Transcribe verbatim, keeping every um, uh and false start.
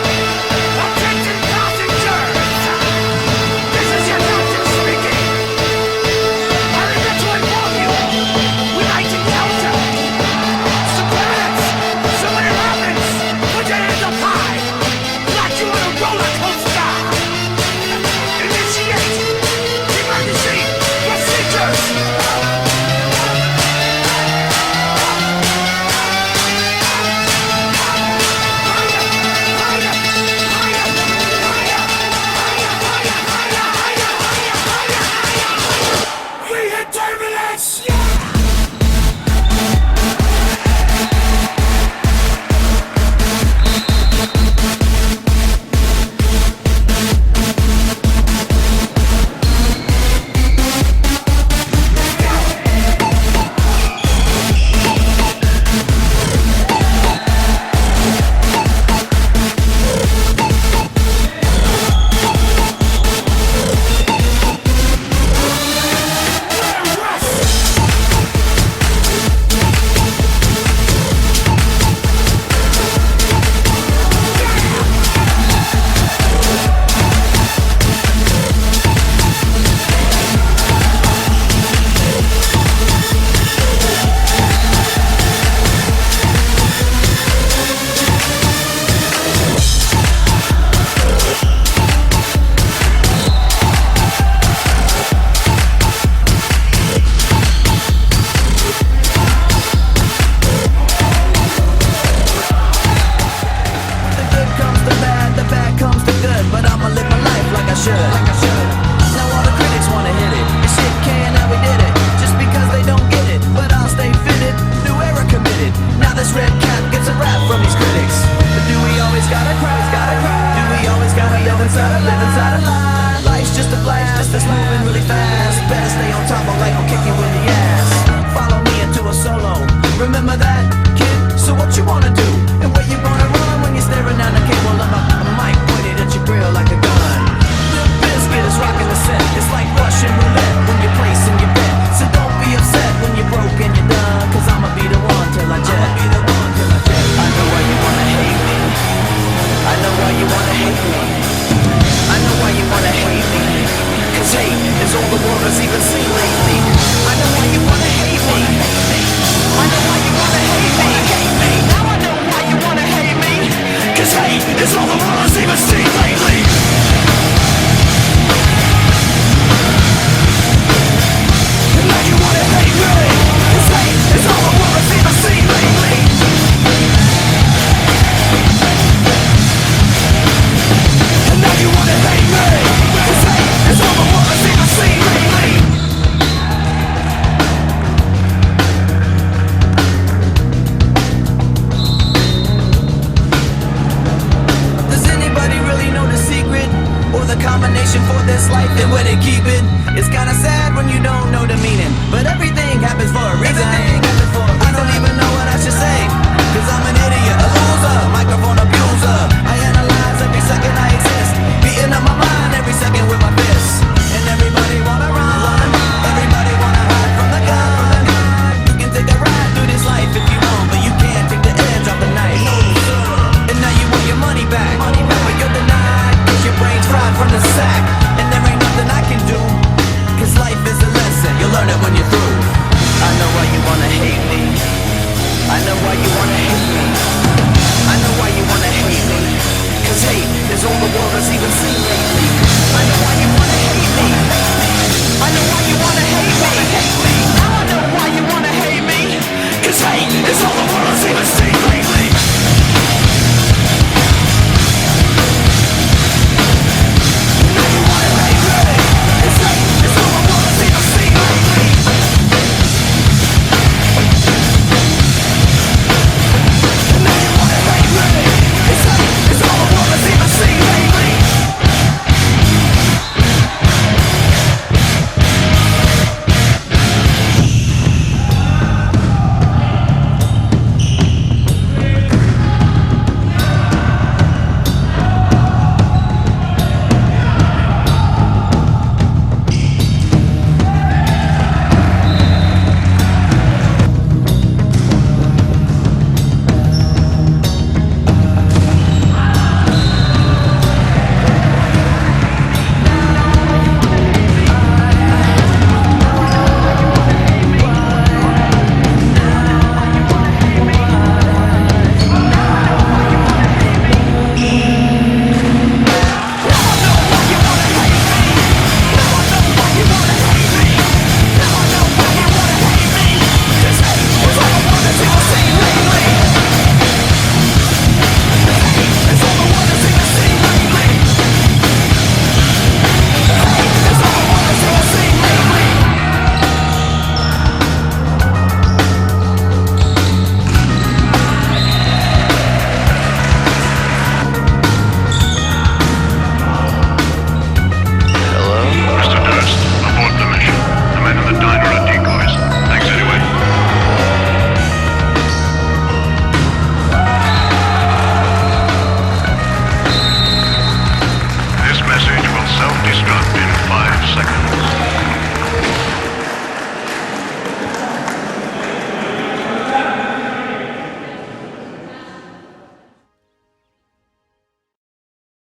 Attention passengers! This is your captain speaking! I regret to inform you, we might encounter some planets, so when it happens, put your hands up high, like you on a roller coaster! Initiate emergency procedures! We hit turbulence! The good comes the bad, the bad comes the good, but I'ma live my life like I should. Like I should. Now all the critics wanna hit it. This shit can't, how we did it. Just because they don't get it, but I'll stay fitted. New era committed. Now this red cap gets a rap from these critics. But do we always gotta cry? Gotta cry? Do we always gotta live inside a, live inside a lie? Life's just a flash, just this moving really fast. Better stay on top or life will kick you in the ass. Follow me into a solo. Remember that, kid? So what you wanna do? And where you gonna run when you're staring down the cable of a, a mic pointed at your grill like a gun? Limp Bizkit is rocking the set. It's like Russian roulette when you're placing your bet. So don't be upset when you're broke and you're done, 'cause I'ma be the one till I jet. I'ma be the one till I jet. I know why you wanna hate me. I know why you wanna hate me. I know why you wanna hate me. 'Cause hate is all the world has even seen lately. I know why you wanna hate me. I know why you wanna hate me. Now I know why you wanna hate me. 'Cause hate is all the world has even seen lately. And now you wanna hate me. 'Cause hate is all the world has even seen lately. And now you wanna hate me. 'Cause hate is all the world has even seen lately. Does anybody really know the secret or the combination for this life and where to keep it? It's kinda sad when you don't know the meaning, but everything happens for a reason.